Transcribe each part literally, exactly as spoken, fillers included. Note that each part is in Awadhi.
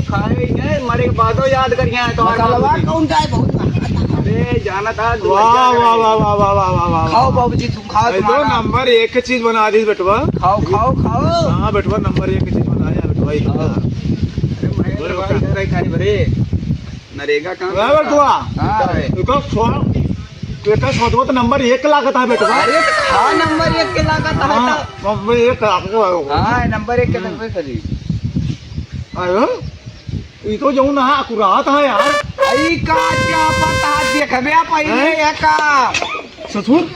खाए ही नहीं, मरे के बादो याद करिया है तो मसालवा कौन का है? बहुत महंगा था। अरे, जाना था, वाह, वाह, वाह। खाओ बाबूजी, तुम खाओ, ए, तो तुम्हारा नंबर एक के चीज बना दी बेटवा। खाओ, खाओ, खाओ। हाँ, बेटवा, नंबर एक के चीज बनाया बेटवा, ये खाओ। अरे, महेंद्र भाई, इधर है, खाई भरे। नरेगा काम वाह, करता। बेटवा। हाँ, है। इनका स्वाद, इनका स्वाद तो नंबर एक लागत है बेटवा। अरे, हाँ, नंबर एक के लागत है हाँ, तो। नंबर एक लागत है। हाँ, नंबर एक के हम्म। नंबर करी। अरे? ई तो जौन है, अकुरात है यार। आई का क्या पता, देखबे पहिले हैं? एका। ससुर?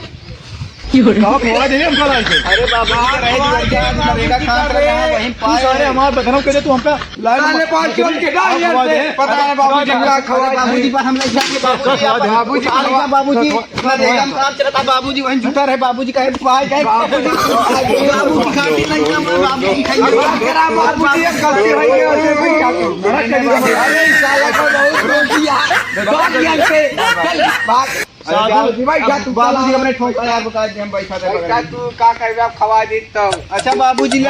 का खवा दे हमका लाइके? अरे बाबा, का रहे खवा दे, नरेगा बाबूजी काम कर रहे हैं, वहीं तू पाए। सारे हमार बदनाम कर दे, तू हमका लाइके साले मत पाँच सौ के डाल यार खवा दे। पता है बाबूजी का खवा दे। बाबूजी पर हम नहीं जाएंगे, बाबूजी, खवा दे। बाबूजी, बाबूजी। नरेगा में काम चलता, बाबूजी वहीं जुटा रहे, बाबूजी का भाई का बाबूजी, बाबूजी खाती नहीं, बाबूजी खाई। तेरा बाबूजी एक गलती हो गई, उसे भी क्या तू? अरे, साला को बहुत रोक दिया। भाग यहाँ से, चल, भाग। साधु, बाबूजी, भाई, जा तू बाबूजी चला। अपने ठोक यार, बता दे, हम बैठा थे बैठा बगल में। तू का करबे, आप खवा दी तो। अच्छा, बाबूजी ले।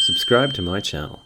Subscribe to my channel.